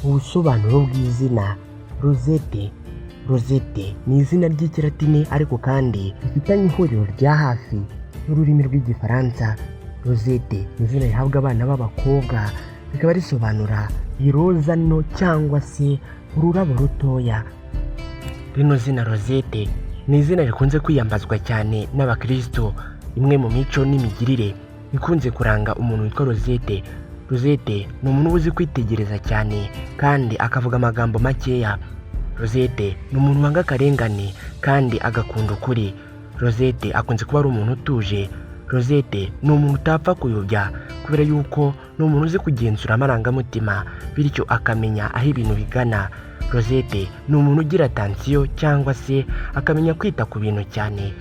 Ubusobanuro bw'izina Rosette. Rosette ni izina ry'Ikilatini, ariko kandi rifitanye ihuriro rya hafi n'ururimi rw'Igifaransa. Rosette ni izina rihabwa abana b'abakobwa, rikaba risobanura iroza nto cyangwa se ururabo rutoya. Rino zina Rosette ni izina rikunze kwiyambazwa cyane n'abakristo. Imwe mu mico n'imigirire ikunze kuranga umuntu witwa Rosette: Rosette ni umuntu uba uzi kwitegereza cyane kandi akavuga amagambo makeya. Rosette ni umuntu wanga akarengane kandi agakunda ukuri. Rosette akunze kuba ari umuntu utuje. Rosette ni umuntu utapfa kuyobya, kubera yuko ni umuntu uzi kugenzura amarangamutima, bityo akamenya aho ibintu bigana. Rosette ni umuntu ugira attention cyangwa se akamenya kwita ku bintu cyane.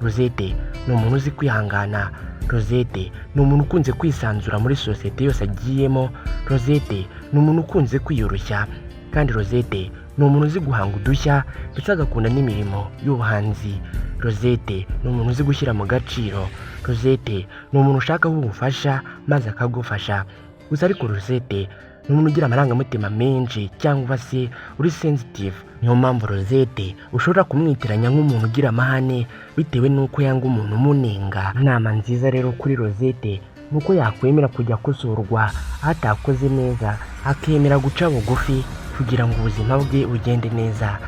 Rosette ni umuntu uzi kwihangana. Rosette ni umuntu ukunze kwisanzura muri sosiyete yose agiyemo. Rosette ni umuntu ukunze kwiyoroshya, kandi Rosette ni umuntu uzi guhanga udushya, ndetse agakunda n'imirimo y'ubuhanzi. Rosette ni umuntu uzi gushyira mu gaciro. Rosette ni umuntu ushakaho ubufasha maze akagufasha gusa. Ariko Rosette ni umuntu ugira amarangamutima menshi cyangwa se uri sensitive. Niyo mpamvu Rosette ushobora kumwitiranya nk'umuntu ugira amahane, bitewe n'uko yanga umuntu umunenga. Inama nziza rero kuri Rosette ni uko yakwemera kujya akosorwa aho atakoze neza, akemera guca bugufi kugira ngo ubuzima bwe bugende neza.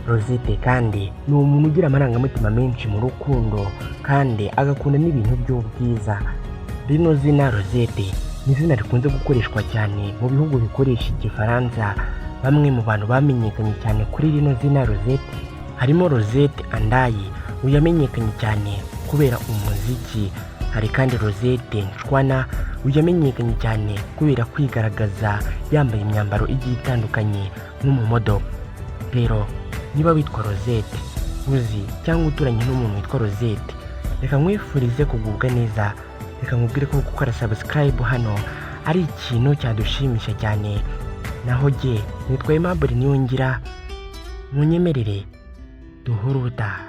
Rosette kandi ni umuntu ugira amarangamutima menshi mu rukundo, kandi agakunda n'ibintu by'ubwiza. Rino zina Rosette ni izina rikunze gukoreshwa cyane mu bihugu bikoresha Igifaransa. Bamwe mu bantu bamenyekanye cyane kuri rino zina Rosette harimo Rosette Andayi, uyu yamenyekanye cyane kubera umuziki. Hari kandi Rosette Nshwana, uyu yamenyekanye cyane kubera kwigaragaza yambaye imyambaro igiye itandukanye nk'umumodel. Rero niba witwa Rosette, uzi cyangwa uturanye n'umuntu witwa Rosette, reka nkwifurize kugubwa neza. Reka nkubwire ko gukora subscribe hano ari ikintu cyadushimisha cyane. Naho jye nitwa Aimable Niyongira, munyemerere duhure ubutaha.